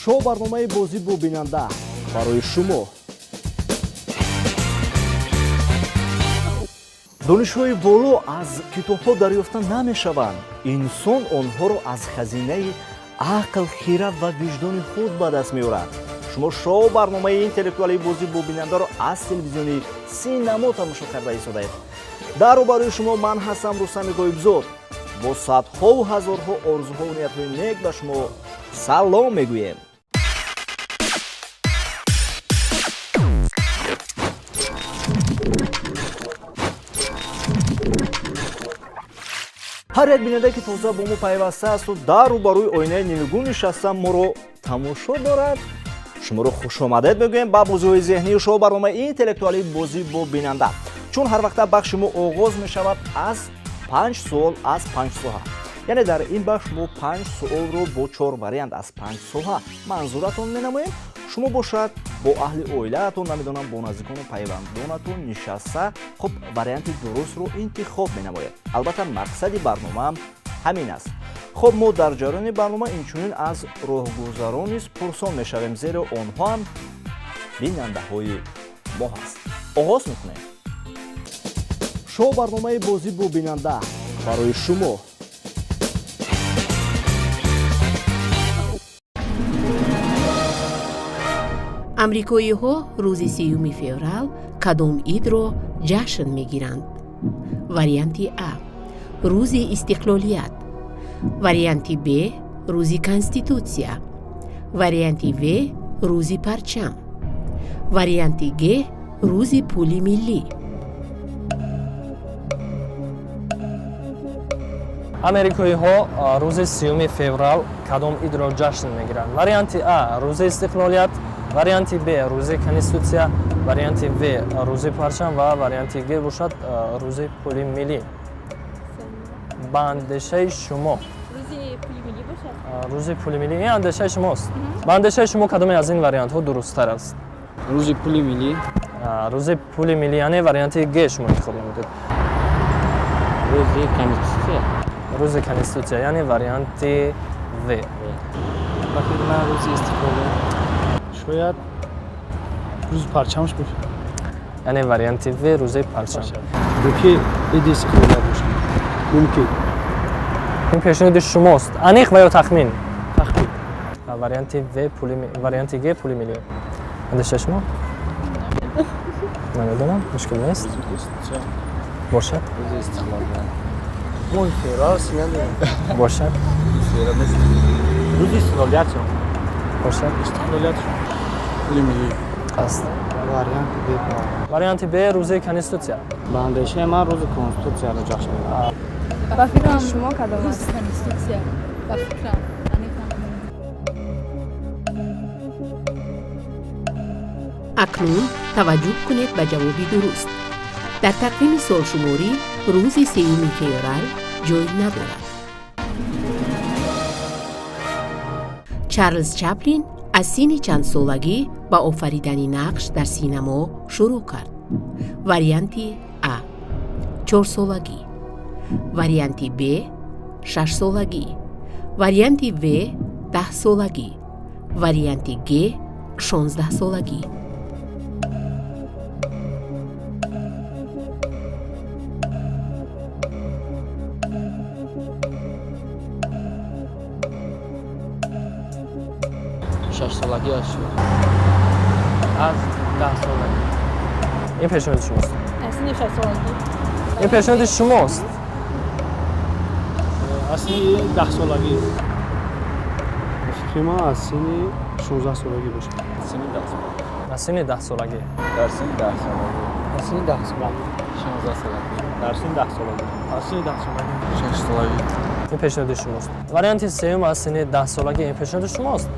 Шоу барномаи «Бозӣ бо бинанда» барои шумо. Донишҳои боло аз китобҳо дарёфта намешаванд. Инсон онҳоро аз хазинаи ақл, хирад ва виҷдони худ ба даст меорад. Шумо шоу барномаи интеллектуалии «Бозӣ бо бинандаро» аз телевизиони Синамо тамошо карда истодаед. Дар рӯбарӯи шумо ман ҳастам, Рустами Гоибзод. Бо садҳову ҳазорҳо орзуҳову ниятҳои нек ба шумо салом мегӯем. Ҳар як бинанда, ки тоза бо мо пайваста асту дар рӯбарӯи оинаи нилгун нишаста моро тамошо дорад, шуморо хушомадед мегӯем ба бозиҳои зеҳнию шоу барномаи интеллектуалии «Бозӣ бо бинанда». Чун ҳар вақта бахши мо оғоз мешавад аз панҷ суол аз панҷ соҳа, яъне дар ин бахш мо панҷ суолро бо чор вариант аз панҷ соҳа манзуратон менамоем. Шумо бошад, бо аҳли оилаатон, намедонам, бо наздикону пайвандонатон нишаста, хуб, варианти дурустро интихоб менамоед. Албатта, мақсади барномаам ҳамин аст. Хуб, мо дар ҷараёни барнома инчунин аз роҳгузарон низ пурсон мешавем, зеро онҳо ҳам бинандаҳои мо ҳаст. Оғоз мекунем. Шоу барномаи «Бозӣ бо бинанда» барои шумо. Амрикоиҳо рӯзи 3-юми феврал кадом идро ҷашн мегиранд? Варианти А: рӯзи истиқлолият, варианти Б: рӯзи Конститутсия, варианти В: рӯзи парчам, варианти Г: рӯзи пули миллӣ. Америкоиҳо рӯзи 3-юми феврал кадом идро ҷашн мегиранд? Варианти А: рӯзи истиқлолият, варианти Б: рӯзи Конститутсия, варианти В: рӯзи парчам ва варианти Г бошад, рӯзи пули миллӣ. Ба андешаи шумо? Рӯзи пули миллӣ бошад. Рӯзи пули миллӣ, ин андешаи шумост. Ба андешаи шумо, кадоме аз ин вариантҳо дурусттар аст? Рӯзи пули миллӣ. Рӯзи пули миллӣ, яъне варианти Г шумо интихоб намудед. Рӯзи Конститутсия. Рӯзи Конститутсия, яъне варианти В. Ба фикри ман, рӯзи истиқлолият. Шояд рӯзи парчамш бошад. Яъне варианти В, рӯзи парчам. Ёки иди истиқлолият бошад мумкин. Ин пешниҳоди шумост, аниқ ва ё тахмин? Тахмин. Варианти В пули, варианти Г пули миллӣ. Андешаи шумо? Намедонам, мушкил нест, бошад. Рӯзи истиқлолият. Моҳи феврал надорам. Бошад. Рӯзи истиқлолият. Бошад. Истиқлолият, пули миллӣ. Аст. Варианти Б. Варианти Б, рӯзи Конститутсия. Ба андешаи ман, рӯзи Конститутсияро ҷашн мегиранд. Ба фикрам, шумо кадом аст? Конститутсия, ба фикрам, аниқ намедонам. Акнун таваҷҷӯҳ кунед ба ҷавоби дуруст. Дар тақвими солшуморӣ рӯзи 3-юми феврал ҷой надорад. Чарлз Чаплин аз синни чандсолагӣ ба офаридани нақш дар синамо шурӯъ кард? Варианти А: 4-солагӣ, варианти Б: 6-солагӣ, варианти В: 10-солагӣ, варианти Г: 16-солагӣ. 6-солагӣ шуд, аз 10-солагӣ. Ин пешниҳоди шумост. Аз синни 6-солагӣ. Ин пешниҳоди шумост. Аз синни 10-солагӣ. Ба фикри ман, аз синни 16-солагӣ бошад. Синни 10-солагӣ. Аз синни 10-солагӣ. Дар синни 10-солагӣ. Аз синни 10-солагӣ. 16-солагӣ. Дар синни 10-солагӣ. Аз синни 10-солагӣ. 6-солагӣ. Ин пешниҳоди шумост. Варианти сеюм, аз синни 10-солагӣ, ин пешниҳоди шумост.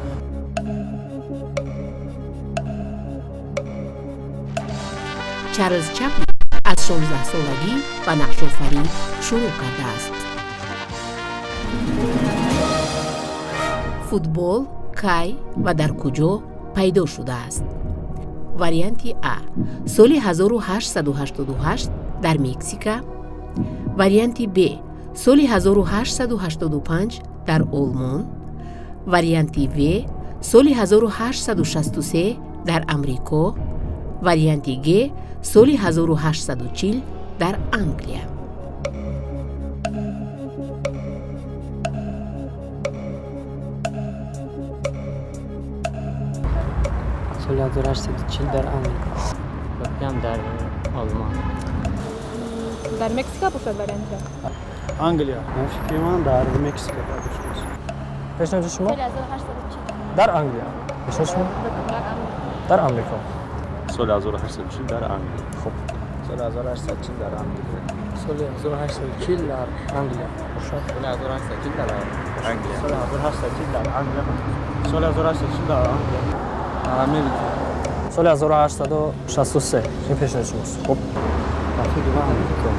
Чарлз Чаплин аз 16-солагӣ ба нақшофарӣ шурӯъ кардааст. Футбол кай ва дар куҷо пайдо шудааст? Варианти А: соли 1888 дар Мексика, варианти Б: соли 1885 дар Олмон, варианти В. Соли 1863 дар Амрико. Варианти Г, соли 1840 дар Англия. Соли 1840 дар Англия. Ба фикрам, дар Олмон. Дар Мексика бошад варианти. Англия. Ба фикри ман, дар Мексика пайдо шудааст. Пешниҳоди шумо? Дар Англия. Пешниҳоди шумо? Дар Амрико. Соли 1840 дар Англия. Хуб. Соли 1840 дар Англия. Соли 1840 дар Англия. Соли 1840 дар Англия. Соли 1840 дар Англия. Соли 1840 дар Англия. Америка. Соли 1863, ин пешниҳоди шумост. Хуб. Ба фикри ман, Амрико.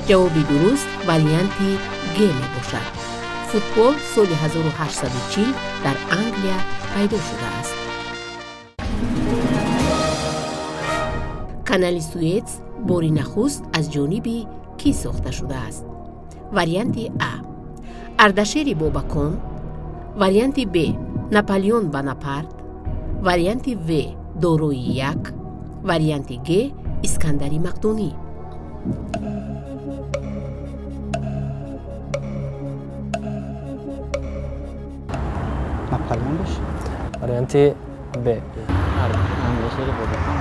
Ҷавоби дуруст варианти Г мебошад. Футбол соли 1840 дар Англия пайдо шудааст. Канали Суэц бори нахуст аз ҷониби кӣ сохта шудааст? Варианти А, Ардашери Бобакон. Варианти Б, Наполеон Бонапарт. Варианти В, Дорои Як. Варианти Г, Искандари Мақдунӣ. Наполеон бош. Варианти Б. Ардашери Бобакон.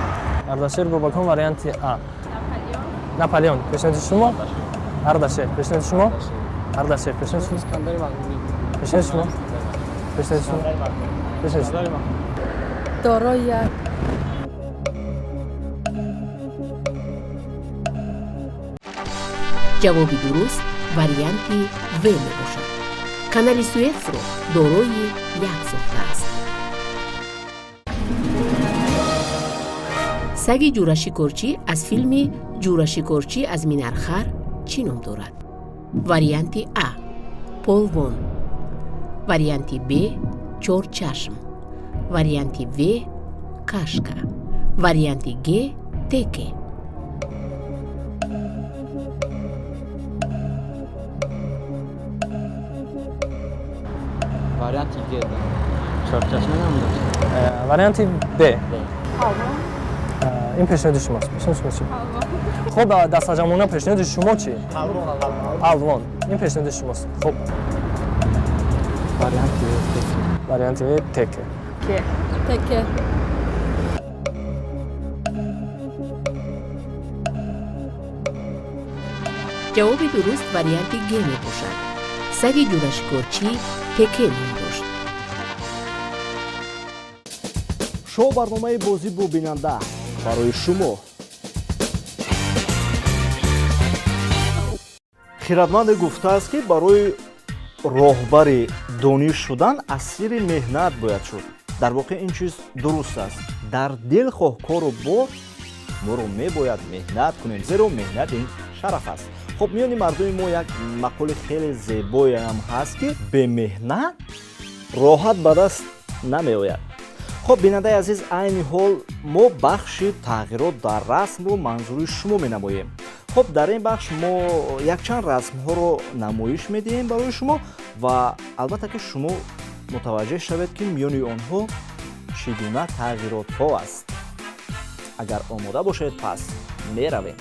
Ардашер Бобакон, варианти А. Наполеон пешниҳоди шумо? Ардашер пешниҳоди шумо? Ардашер пешниҳоди шумо? Пешниҳоди шумо? Пешниҳоди шумо? Пешниҳоди шумо? Дорои Як. Ҷавоби дуруст варианти В мебошад. Канали Суэцро Дорои Як сохтааст. Саги ҷурашикорчӣ аз филми «Ҷурашикорчӣ аз Минархар» чӣ ном дорад? Варианти А, Полвон. Варианти Б, Чорчашм. Варианти В, Кашка. Варианти Г, Теке. Варианти Г, да. Чорчашма ном дошт. Варианти Б. Ин пешниҳоди шумост. Пешниҳоди шумо чӣ? Хуб, дастаҷамъона, пешниҳоди шумо чӣ? Палвон, ин пешниҳоди шумост. Хуб. Варианти В. Варианти В, Теке. Теке. Ҷавоби дуруст варианти Г мебошад. Саги ҷурашикорчӣ Теке ном дошт. Шоу барномаи «Бозӣ бо бинанда» барои шумо. Хиратманде гуфтааст, ки барои роҳбари дониш шудан асири меҳнат бояд шуд. Дар воқеъ ин чиз дуруст аст. Дар дилхоҳ кору бор моро мебояд меҳнат кунем, зеро меҳнат ин шараф аст. Хуб, миёни мардуми мо як мақоли хеле зебоеам ҳаст, ки бемеҳнат роҳат ба даст намеояд. Хуб, бинандаи азиз, айни ҳол мо бахши «Тағйирот дар расмро» манзури шумо менамоем. Хуб, дар ин бахш мо якчанд расмҳоро намоиш медиҳем барои шумо ва албатта ки шумо мутаваҷҷеҳ шавед, ки миёни онҳо чӣ гуна тағйиротҳо аст. Агар омода бошед, пас меравем.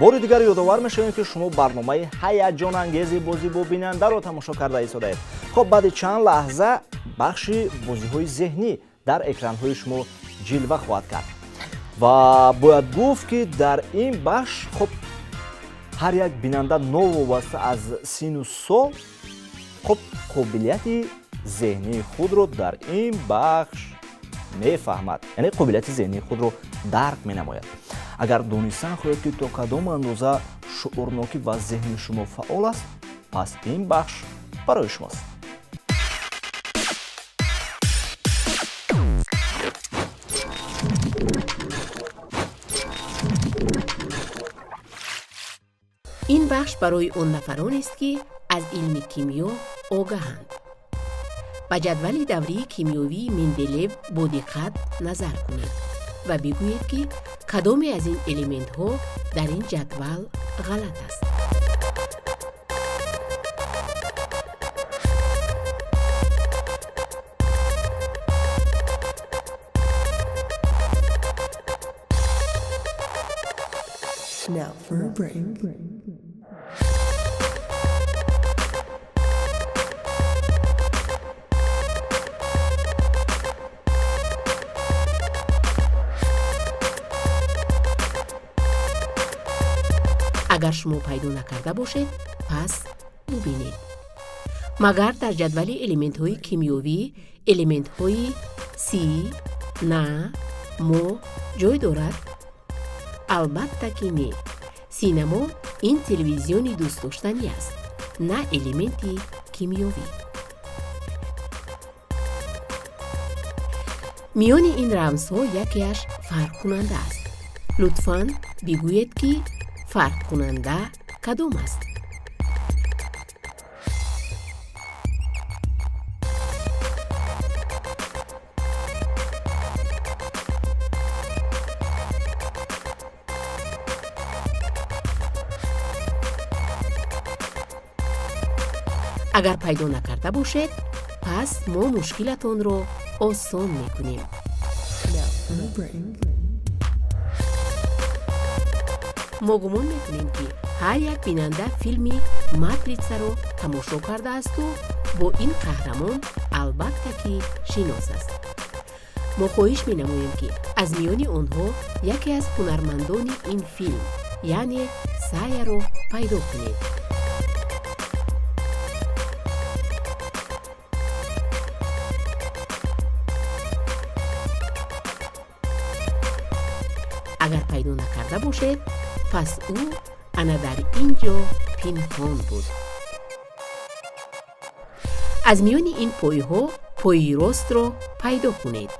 Бори дигар ёдовар мешавем, ки шумо барномаи ҳаяҷонангези «Бозӣ бо бинандаро» тамошо карда истодаед. Хоб, баъди чанд лаҳза бахши бозиҳои зеҳнӣ дар экранҳои шумо ҷилва хоҳад кард ва бояд гуфт, ки дар ин бахш, хоб, ҳар як бинанда новобаста аз сину сол, хоб, қобилияти зеҳнии худро дар ин бахш мефаҳмад, яъне қобилияти зеҳнии худро дарк менамояд. Агар донистан хоҳед, ки то кадом андоза шуурнокӣ ва зеҳни шумо фаъол аст, пас ин бахш барои шумост. Ин бахш барои он нафаронест, ки аз илми кимиё огаҳанд. Ба ҷадвали даврии кимиёвии Менделеев бо диққат назар кунед ва бигӯед, ки кадоме аз ин элементҳо дар ин ҷадвал ғалат аст. Now for a break. Агар шумо пайдо накарда бошед, пас бубинед, магар дар ҷадвали элементҳои кимиёвӣ элементҳои си, на, мо ҷой дорад? Албатта ки не. Синамо ин телевизиони дӯстдоштанӣ аст, на элементи кимиёвӣ. Миёни ин рамзҳо якеаш фарқкунанда аст. Лутфан бигӯед, ки фарқкунанда кадом аст. Агар пайдо накарда бошед, пас мо мушкилатонро осон мекунем. Now for a break. Мо гумон мекунем, ки ҳар як бинанда филми «Матритсаро» тамошо кардаасту бо ин қаҳрамон албатта ки шинос аст. Мо хоҳиш менамоем, ки аз миёни онҳо яке аз ҳунармандони ин филм, яъне Саяро пайдо кунед. Агар пайдо накарда бошед, пас ӯ ана дар ин ҷо пинҳон буд. Аз миёни ин пойҳо пои ростро пайдо кунед.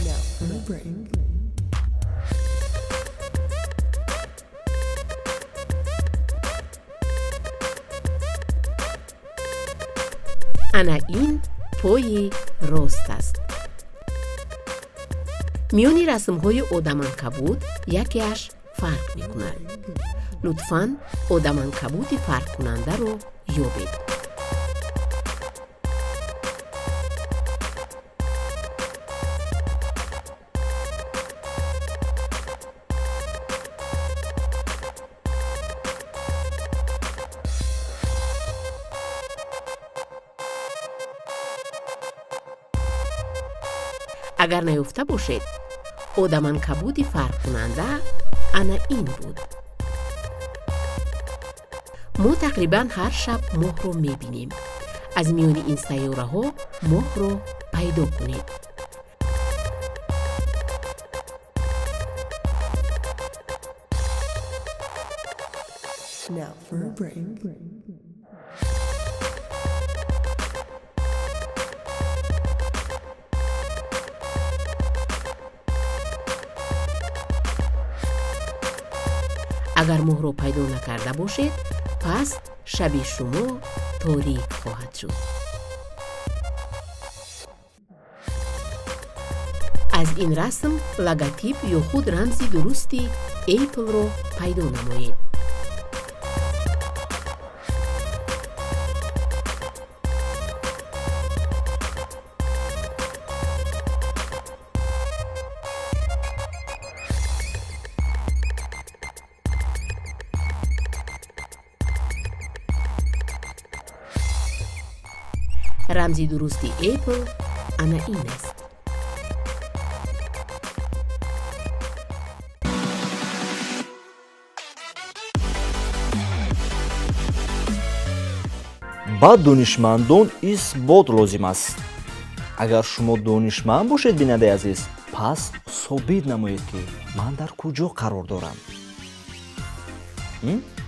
Now for a break. Ана ин пои рост аст. Миёни расмҳои одаманкабут якеаш фарқ мекунад. Лутфан одаманкабути фарқкунандаро ёбед. Агар наёфта бошед, одаманкабути фарқкунанда ана ин буд. Мо тақрибан ҳар шаб моҳро мебинем. Аз миёни ин сайёраҳо моҳро пайдо кунед. Now for a break. Агар моҳро пайдо накарда бошед, пас шаби шумо торик хоҳад шуд. Аз ин расм логотип ё худ рамзи дурусти Apple-ро пайдо намоед. Рамзи дурусти Apple ана ин аст. Ба донишмандон исбот лозим аст. Агар шумо донишманд бошед, бинандаи азиз, пас собит намоед, ки ман дар куҷо қарор дорам.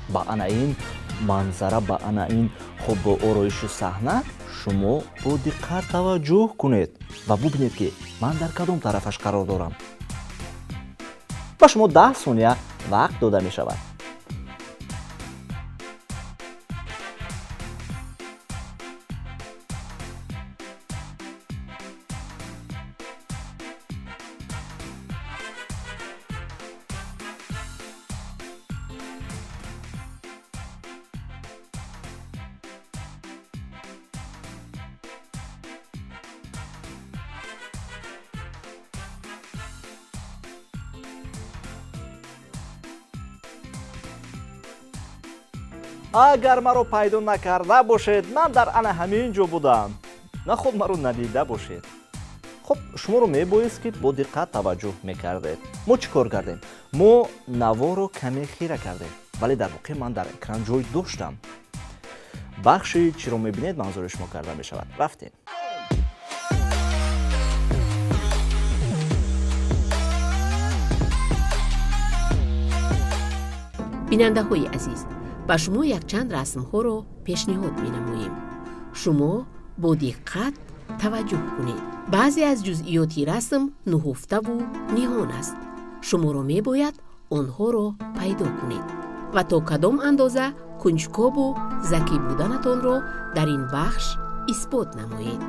Ба ана ин манзара, ба ана ин хуб ороиши саҳна шумо бо диққат таваҷҷӯҳ кунед ва бубинед, ки ман дар кадом тарафаш қарор дорам. Ба шумо 10 сония вақт дода мешавад. Агар маро пайдо накарда бошед, ман дар ана ҳамин ҷо будам. Наход маро надида бошед. Хуб, шуморо мебоист, ки бо диққат таваҷҷӯҳ мекардед. Мо чӣ кор кардем? Мо наворо каме хира кардем, вале дар воқеъ ман дар экран ҷой доштам. Бахши чиро мебинед манзури шумо карда мешавад. Рафтем. Бинандаҳои азиз, ба шумо якчанд расмҳоро пешниҳод менамоем. Шумо бо диққат таваҷҷӯҳ кунед. Баъзе аз ҷузъиёти расм нуҳуфтаву ниҳон аст. Шуморо мебояд онҳоро пайдо кунед ва то кадом андоза кунҷкобу закӣ буданатонро дар ин бахш исбот намоед.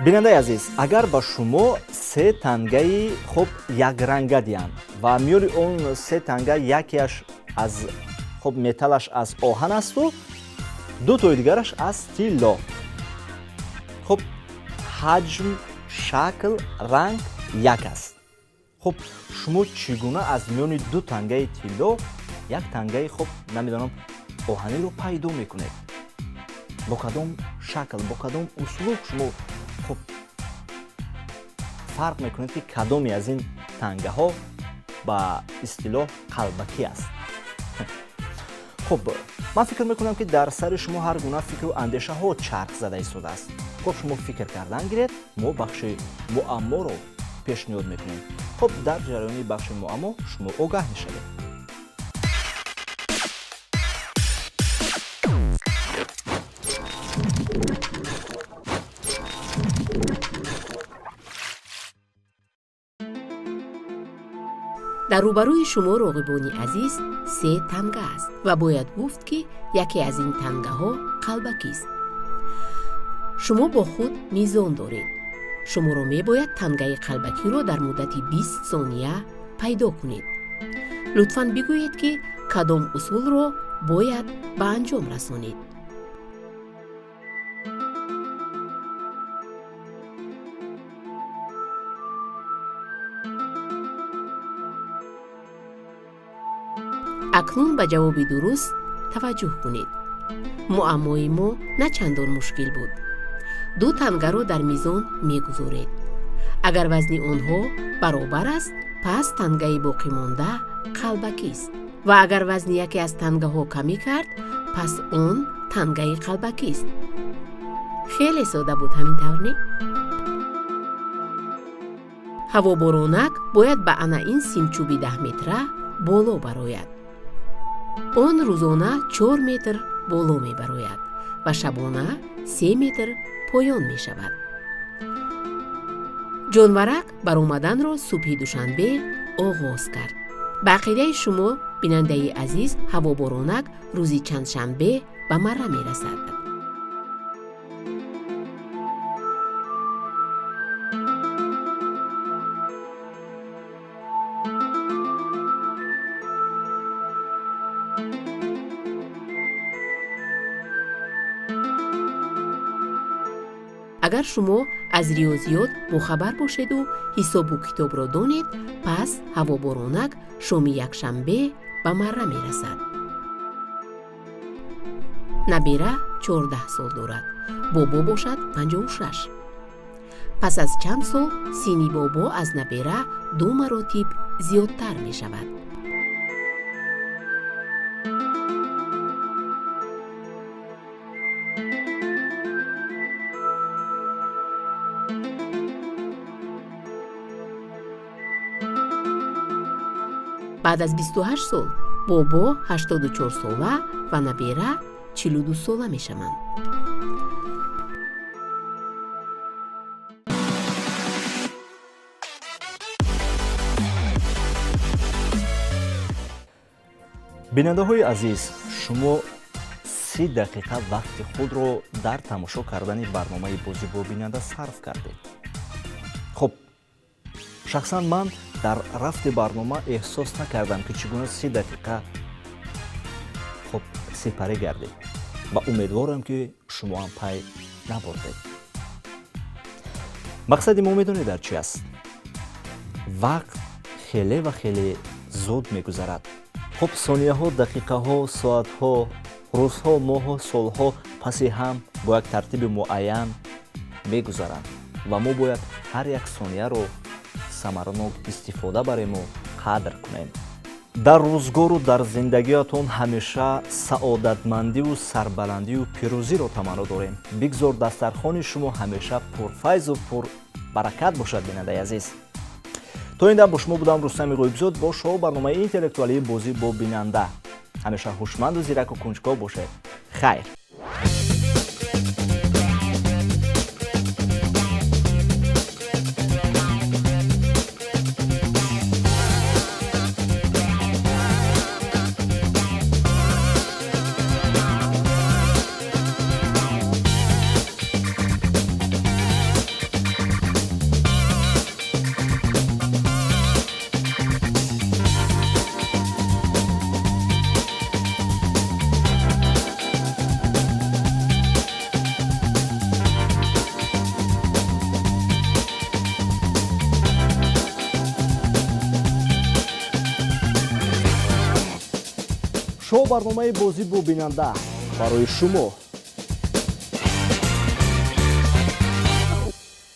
Бинандаи азиз, агар ба шумо се тангаи, хуб, якранга диҳанд ва миёни он се танга якеаш аз, хуб, металлаш аз оҳан асту ду тои дигараш аз тилло, хуб, ҳаҷм, шакл, ранг як аст, хуб, шумо чӣ гуна аз миёни ду тангаи тилло як тангаи, хуб, намедонам, оҳаниро пайдо мекунед? Бо кадом шакл, бо кадом услуб шумо, хуб, фарқ мекунед, ки кадоме аз ин тангаҳо ба истилоҳ қалбакӣ аст? Хуб, ман фикр мекунам, ки дар сари шумо ҳар гуна фикру андешаҳо чарх зада истодааст. Хуб, шумо фикр кардан гиред, мо бахши муамморо пешниҳод мекунем. Хуб, дар ҷараёни бахши муаммо шумо огаҳ мешавед. Дар рӯбарӯи шумо, роғибони азиз, се танга аст ва бояд гуфт, ки яке аз ин тангаҳо қалбакист. Шумо бо худ мизон доред. Шуморо мебояд тангаи қалбакиро дар муддати 20 сония пайдо кунед. Лутфан бигӯед, ки кадом усулро бояд ба анҷом расонед. Акнун ба ҷавоби дуруст таваҷҷӯҳ кунед. Муаммои мо на чандон мушкил буд. Ду тангаро дар мизон мегузоред. Агар вазни онҳо баробар аст, пас тангаи боқимонда қалбакист ва агар вазни яке аз тангаҳо камӣ кард, пас он тангаи қалбакист. Хеле сода буд, ҳамин тавр, не? Ҳавоборонак бояд ба ана ин симчӯби 10 метра боло барояд. Он рӯзона 4 метр боло мебарояд ва шабона 3 метр поён мешавад. Ҷонварак баромаданро субҳи душанбе оғоз кард. Ба ақидаи шумо, бинандаи азиз, ҳавоборонак рӯзи чандшанбе ба марра мерасад? Агар шумо аз риёзиёт бохабар бошеду ҳисобу китобро донед, пас ҳавоборонак шоми якшанбе ба марра мерасад. Набера 14 сол дорад, бобо бошад 56. Пас аз чанд сол синни бобо аз набера ду маротиб зиёдтар мешавад? Баъд аз 28 сол бобо 84 сола ва набера 42 сола мешаванд. Бинандаҳои азиз, шумо 30 дақиқа вақти худро дар тамошо кардани барномаи «Бозӣ бо бинанда» сарф кардед. Хуб, шахсан ман дар рафти барнома эҳсос накардам, ки чӣ гуна 30 дақиқа, хуб, сипарӣ гардид ва умедворам, ки шумо ҳам пай набурдед. Мақсади мо медонед дар чӣ аст? Вақт хеле ва хеле зуд мегузарад. Хуб, сонияҳо, дақиқаҳо, соатҳо, рӯзҳо, моҳҳо, солҳо паси ҳам бо як тартиби муайян мегузаранд ва мо бояд ҳар як сонияро самаранок истифода барему қадр кунем. Дар рӯзгору дар зиндагиятон ҳамеша саодатмандиву сарбаландию пирӯзиро таманно дорем. Бигзор дастархони шумо ҳамеша пурфайзу пурбаракат бошад. Бинандаи азиз, то ин дам бо шумо будам Рустами Ғоибзод бо шоу барномаи интеллектуалии «Бозӣ бо бинанда». Ҳамеша ҳушманду зираку кунҷков бошед. Хайр. Шоу барномаи «Бозӣ бо бинанда» барои шумо.